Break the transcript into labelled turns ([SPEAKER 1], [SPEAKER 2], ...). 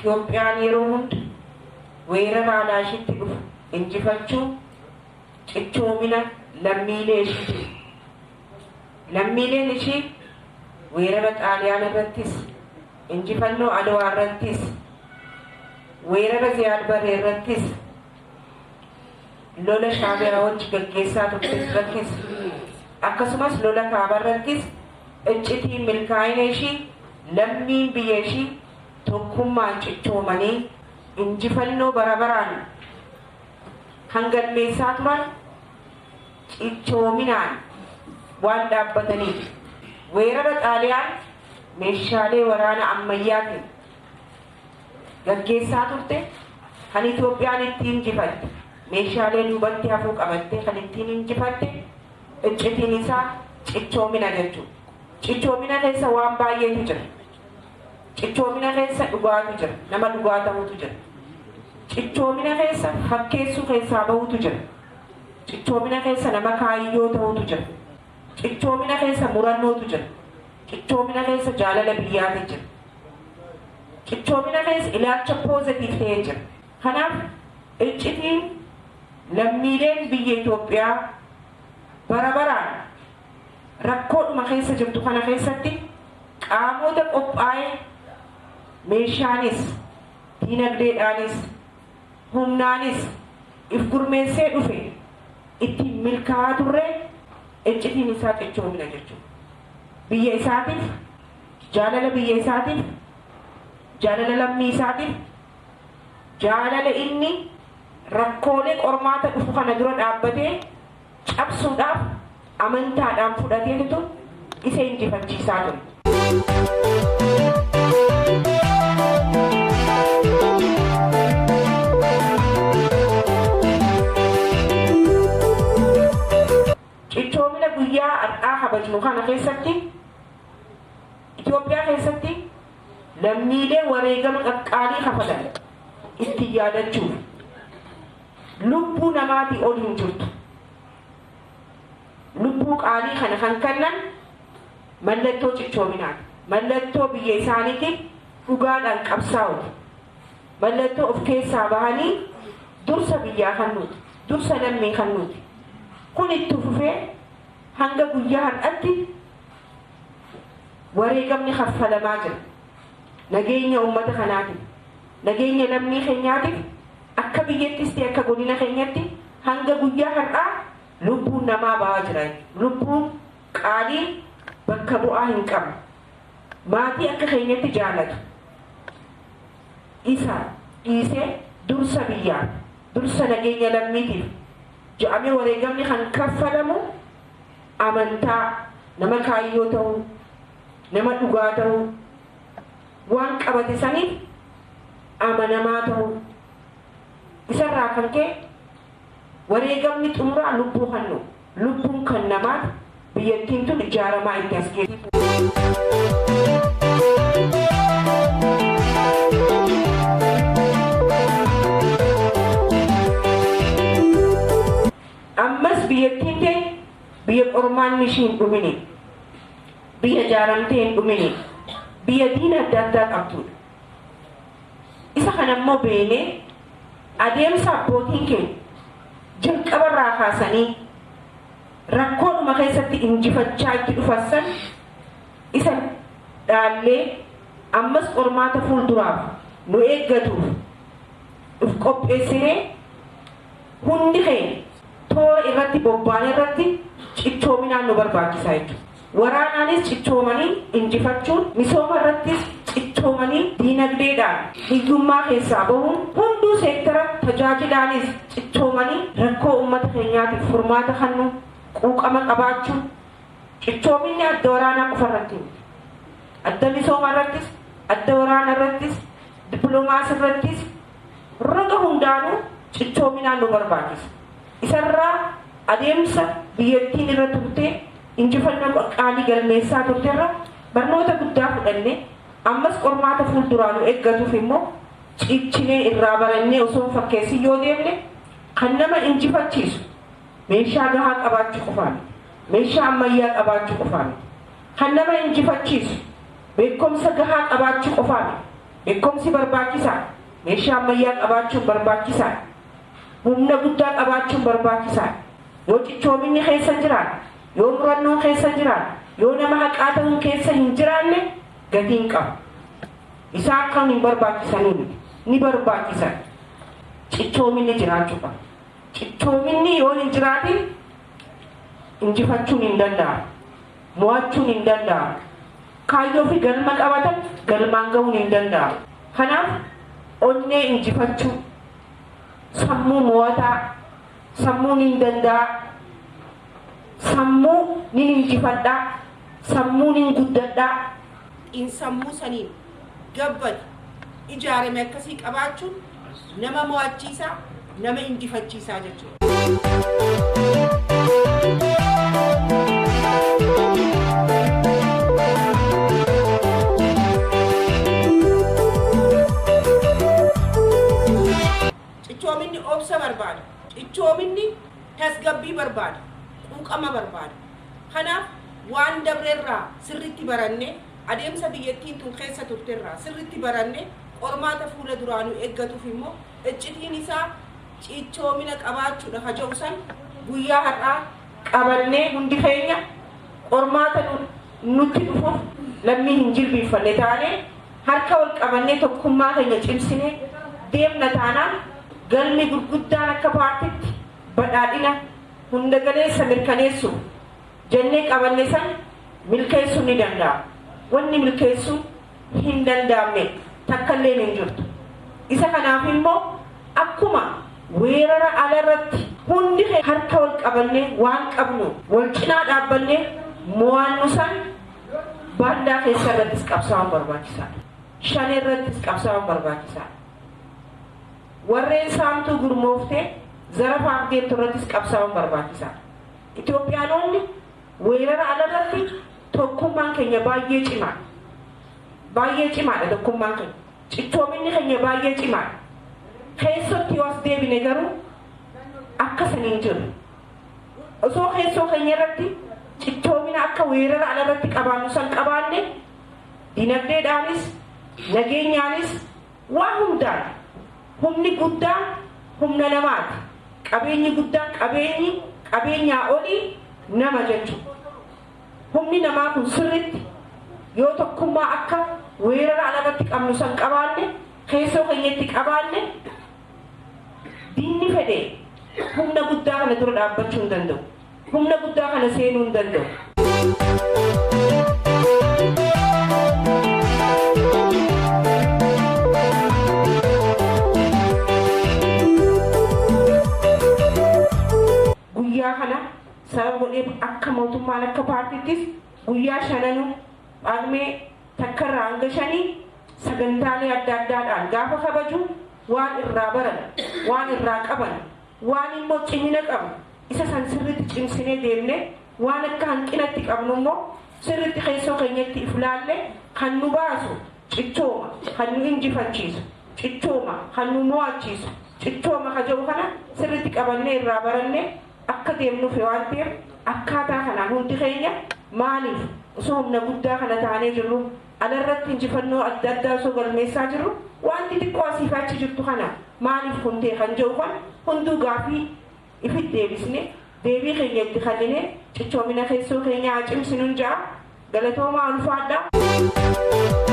[SPEAKER 1] Itoophiyaan yeroo hunda weerara alaa ishiitti dhufu injifachuu cichoomina lammiilee ishiiti. Lammiileen ishii weerara Xaaliyaan irrattis, injifannoo Adwaa irrattis, weerara Ziyaad Barree irrattis, lola Shaabiyaa wajji gaggeessaa turte irrattis, akkasumas lola kaaba irrattis iccitiin milkaa'ina ishii lammiin biyya ishii tokkummaan cichoomanii injifannoo bara baraan kan galmeessaa turan cichoominaan waan dhaabbataniif. Weerara Xaaliyaan meeshaalee waraana ammayyaatiin gaggeessaa turte kan Itoophiyaan ittiin injifatte, meeshaalee duubatti hafuu qabattee kan ittiin injifatte, iccitiin isaa cichoomina jechuudha. Cichoomina keessa waan baay'eetu jira. Cichoomina keessa dhugaatu jira. Nama dhugaa ta'utu jira. Cichoomina keessa fakkeessuu keessaa bahutu jira. Cichoomina keessa nama kaayyoo ta'utu jira. Cichoomina keessa murannootu jira. Cichoomina keessa jaalala biyyaatu jira. Cichoomina keessa ilaalcha positive ta'ee jira. Kanaaf iccitiin lammiileen biyya Itoophiyaa bara baraan rakkoodhuma keessa jirtu kana keessatti qaamota qophaa'ee meeshaanis, diinagdeedhaanis, humnaanis if gurmeessee dhufe ittiin milkaa'aa turre iccitiin isaa cichoomina jechuudha. Biyya isaatiif, jaalala biyya isaatiif, jaalala lammii isaatiif, jaalala inni rakkoolee qormaata dhufu kana dura dhaabbatee cabsuudhaaf amantaadhaan fudhateetu isa injifachiisaa ture. Cichoomina guyyaa har'aa kabajnu kana keessatti, Itoophiyaa keessatti lammiilee wareegama qaqqaalii kafalan ittiin yaadachuuf. Lubbuu namaatii ol hin jirtu. Lubbuu qaalii kana kan kennan mallattoo cichoominaati. Mallattoo biyya isaaniitiif dhugaadhaan qabsaa'uti. Mallattoo of keessaa bahanii dursa biyyaa kennuuti. Dursa lammii kennuuti. Kun itti fufee hanga guyyaa har'atti wareegamni kaffalamaa jira. Nageenya uummata kanaatiif, nageenya lammii keenyaatiif, akka biyyattis ta'e akka godina keenyatti hanga guyyaa har'aa lubbuun namaa bahaa jira. Lubbuun qaalii bakka bu'aa hin qabne. Maatii akka keenyatti jaalatu. Isa dhiisee dursa biyyaa, dursa nageenya lammiitiif jedhamee wareegamni kan kaffalamu amantaa, nama kaayyoo ta'uu, nama dhugaa ta'uu, waan qabate saniif amanamaa ta'uu. Isarraa kan ka'e wareegamni xumuraa lubbuu kennu, lubbuun kan namaati, biyyattiin tun ijaaramaa itti as geesse. Ammas biyyattiin teenya biyya qormaanni ishii hin dhumini, biyya ijaaramtee hin dhumini, biyya diina adda addaa qabdudha. Isa kana immoo beeknee adeemsa abbootiin keenya jalqabarraa kaasanii rakkoodhuma keessatti injifachaa itti dhufan san isa dhaallee ammas qormaata fuulduraaf nu eeggatuuf uf qopheessinee hundi keenya toora irratti bobbaanee irratti cichoominaan nu barbaachisaa jechuudha. Waraanaanis cichoomanii injifachuun, misooma irrattis cichoomanii diinagdeedhaan hiyyummaa keessaa bahuun, hunduu seektara tajaajilaanis cichoomanii rakkoo uummata keenyaatiif furmaata kennu quuqama qabaachuun. Cichoominni adda waraanaa qofa irratti miti. Adda misooma irrattis, adda waraana irrattis, dippiloomaasii irrattis, roga hundaanuu cichoominaan nu barbaachisa. Isarraa adeemsa biyyattiin irra turtee injifannoo qaqqaalii galmeessaa turterra barnoota guddaa fudhanne ammas qormaata fuulduraa nu eeggatuuf immoo cichinee irraa barannee osoo hin fakkeessin yoo deemne, kan nama injifachiisu meeshaa gahaa qabaachuu qofaa miti. Meeshaa ammayyaa qabaachuu qofaa miti. Kan nama injifachiisu beekumsa gahaa qabaachuu qofaa miti. Beekumsi barbaachisaa, meeshaa ammayyaa qabaachuun barbaachisaa, humna guddaa qabaachuun barbaachisaa. Yoo cichoominni keessa hin jiraanne, yoo murannoon keessa hin jiraanne, yoo nama haqaa ta'uun keessa hin jiraanne gatii hin qabu. Isaan kan hin barbaachisanii miti. Ni barbaachisan. Cichoominni jiraachuu qaba. Cichoominni yoo hin jiraatin injifachuun hin danda'amu. Mo'achuun hin danda'amu. Kaayyoo fi galma qabatan galmaan gahuun hin danda'amu. Kanaaf onnee injifachuu, sammuu mo'ataa, sammuun hin danda'a, sammuu nin injifadhaa, sammuu nin guddadhaa. Xiinsammuu saniin gabbate ijaarame akkasii qabaachuun nama mo'achiisaa, nama injifachiisaa jechuudha. Cichoominni obsa barbaada. Cichoominni tasgabbii barbaada. Quuqama barbaada. Kanaaf waan dabrerraa sirritti baranne, adeemsa biyyattiin tun keessa turterraa sirritti baranne, qormaata fuula duraanuu eeggatuuf immoo iccitiin isaa cichoomina qabaachuudha ka jedhu san guyyaa har'aa qabannee hundi keenya qormaata nutti dhufuuf lammii hin jilbiiffanne taane harka wal qabannee tokkummaa keenya cimsinee deemna taanaan galmi gurguddaan akka paartitti badhaadhina hunda galeessa mirkaneessuuf jennee qabanne san milkeessuun ni danda'ama. Wanni milkeessuun hin danda'amne takkallee hin jirtu. Isa kanaaf immoo akkuma weerara alarratti hundi harka wal qabannee waan qabnu wal cinaa dhaabbannee mo'annu san baandaa keessa irrattis qabsaa'uun barbaachisaadha. Shan irrattis qabsaa'uun barbaachisaadha. Warreen saamtuu gurmooftee zarafaaf deemtu irrattis qabsaa'uun barbaachisaadha. Itoophiyaanonni weerara alarratti tokkummaan keenya baay'ee cimaadha. Baay'ee cimaadha tokkummaan keenya. Cichoominni keenya baay'ee cimaadha. Keessatti yoo as deebine garuu akka saniin jiru. Osoo keessoo keenya irratti cichoomina akka weerara alarratti qabaannu san qabaanne dinagdeedhaanis nageenyaanis waan hundaan humni guddaan humna namaati. Qabeenyi guddaan qabeenyi qabeenyaa olii nama jechuudha. Humni namaa kun sirritti yoo tokkummaa akka weerara alarratti qabnu san qabaanne keessoo keenyatti qabaanne diinni fedhe humna guddaa kana dura dhaabbachuu hin danda'u. Humna guddaa kana seenuu hin danda'u. Guyyaa kana sababa godhee akka mootummaan akka paartittis guyyaa shananuu Phaagmee takkarraa hanga shanii sagantaalee adda addaadhaan gaafa kabaju waan irraa baran, waan irraa qaban, waan immoo cimina qabu isa san sirritti cimsinee deemne waan akka hanqinatti qabnu immoo sirritti keessoo keenyatti if laalle kan nu baasu cichooma, kan nu injifachiisu cichooma, kan nu mo'achiisu cichooma ka jedhu kana sirritti qabannee irraa baranne akka deemnuuf waan ta'eef akkaataa kanaan hundi keenya maaliif osoo humna guddaa kana taanee jirru alarratti injifannoo adda addaa osoo galmeessaa jirru wanti xiqqoo asiif achi jirtu kana maaliif kun ta'e kan jedhu kan hunduu gaafii ifitti deebisne deebii keenya itti kennine cichoomina keessoo keenyaa haa cimsinuun ja'a galatoomaa ulfaadhaa.